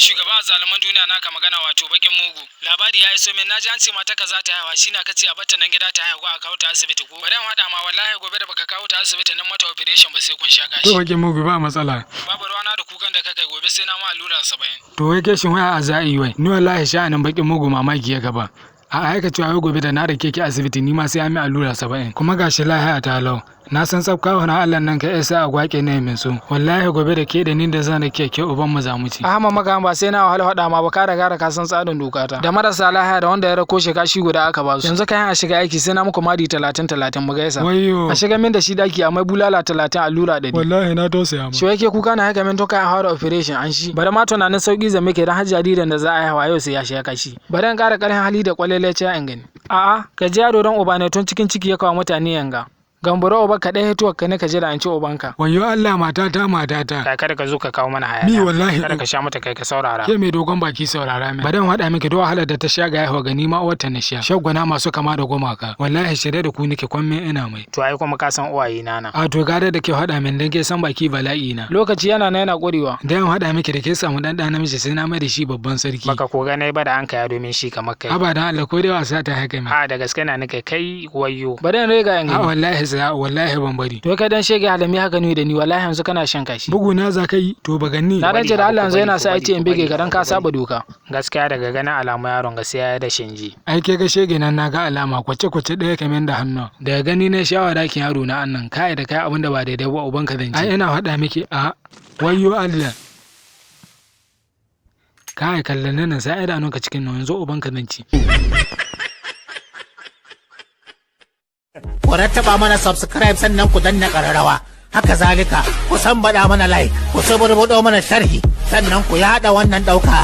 Shugaba a zaluman duniya naka magana, wato bakin mugu. Labari ya iso min, naji an ce mata ka za ta haihuwa, shine aka ce a bata nan gida ta haihu a kawo ta asibiti ko. Bari in haɗa ma, wallahi gobe da baka kawo ta asibiti nan mata operation ba sai kun sha To, kashi. bakin mugu, ba matsala. Babu ruwana da kukan da ka kai, gobe sai na ma allura 70. To wai ke shin waya a za'i wai? Ni wallahi sha'anin bakin mugu mamaki ya gaba. A aika cewa wai gobe da na da keke asibiti ni ma sai an mi allura 70. Kuma gashi lahiya ta lau. Na san tsafkawa na Allah nan ka isa a gwake ne min su. Wallahi gobe da ke da ni da zan da keke uban mu za mu ci. Ahmad Maka, ba sai na wahala faɗa ma ba, ka riga da ka san tsarin doka ta. Da marasa lahiya da wanda ya rako shi kashi guda aka ba su. Yanzu kayan a shiga aiki sai na muku madi 30 30, mu gaisa. Wayyo. A shiga min da shi daki a mai bulala 30, allura 100. Wallahi na tausaya ma. Shi yake kuka na haka min to kayan fara operation an shi. Bari ma tunanin sauki zan muke dan har jaririn da za a haihuwa yau sai ya shiga kashi. Bari in ƙara ƙarfin hali da kwalele ce in gani. A'a, ka ji yaro don uba ne tun cikin ciki ya kawo mutane yanga. Gambaro uba ka ɗaya hituwar ka ne ka jira an ci ubanka. Wayyo Allah, matata, matata. Kai, kada ka zo ka kawo mana hayaniya. Ni wallahi Kada ka sha mata kai, ka saurara. Ke mai dogon baki, saurara min. Bari in haɗa miki, duk wahalar da ta sha ga haihuwa gani ma uwarta na sha. Shaggwana masu kama da gumaka. Wallahi shirye da ku nake kwan min ina mai. To ai kuma ka san uwaye na na. A to gada da ke haɗa min dan ke san baki bala'i na. Lokaci yana na yana ƙurewa. Da yan haɗa miki, da ke samu ɗan ɗa namiji sai na mai da shi babban sarki. Baka ko gane ba da an kaya domin shi kamar kai. Haba dan Allah, ko dai wasa ta haka min. A da gaske na nake kai, wayo. Bari in rega in A gani. wallahi sai wallahi ban bari. To kai dan shege halami haka ni da ni, wallahi yanzu kana shan kashi. Bugu na za ka yi to ba ganni. Na rance da Allah yanzu yana sa ku ya ce in bari, bige ka dan ka ku bari. saba doka. Gaskiya daga ganin alamu yaron ga sai ya da shinji. Ai ke ga shege nan na ga alama kwace kwace ɗaya kamar da hannu. Daga gani na shawa dakin yaro na annan kai da kai abinda ba daidai ba ubanka zan ci. Ai ina faɗa miki a wayyo Allah. Kai, kallon nan sai idanunka cikin nan, yanzu ubanka zan ci. Ku rattaba mana subscribe, sannan ku danna ƙararrawa. Haka zalika ku san baɗa mana like, ku suburbuɗo mana sharhi, sannan ku yaɗa wannan ɗauka.